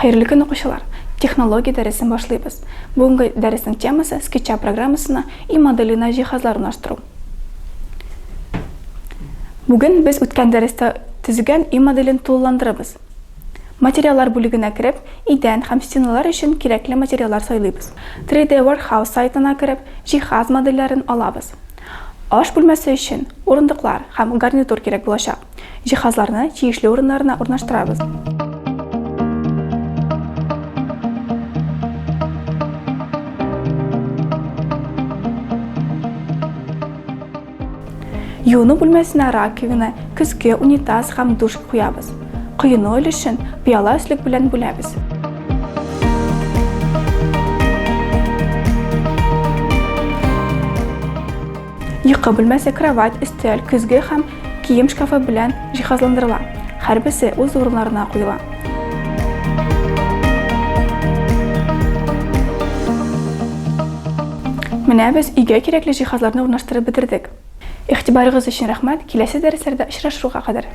Хәерле көн, укучылар! Технология дәресен башлыйбыз. Бүгенге дәреснең темасы SketchUp программасына и моделена җиһазлар урнаштыру. Бүген без үткән дәрестә төзегән и моделен тулыландырабыз. Материаллар бүлегенә кереп, идән һәм стеналар өчен кирәкле материаллар сайлыйбыз. 3D Warehouse сайтына кереп, җиһаз модельләрен алабыз. Аш бүлмәсе өчен урындыклар һәм гарнитур кирәк булачак. Җиһазларны тиешле урыннарына урнаштырабыз. Юыну бүлмәсенә раковина, көзге, унитаз һәм душ куябыз. Коену өлешен пыяла өслек белән бүләбез. Йокы бүлмәсе кровать, өстәл, көзге һәм кием шкафы белән җиһазландырыла. Һәрберсе үз урыннарына куела. Менә без өйгә кирәкле җиһазларны урнаштырып бетердек. Игътибарыгыз өчен рәхмәт, киләсе дәресләрдә очрашуга кадәр.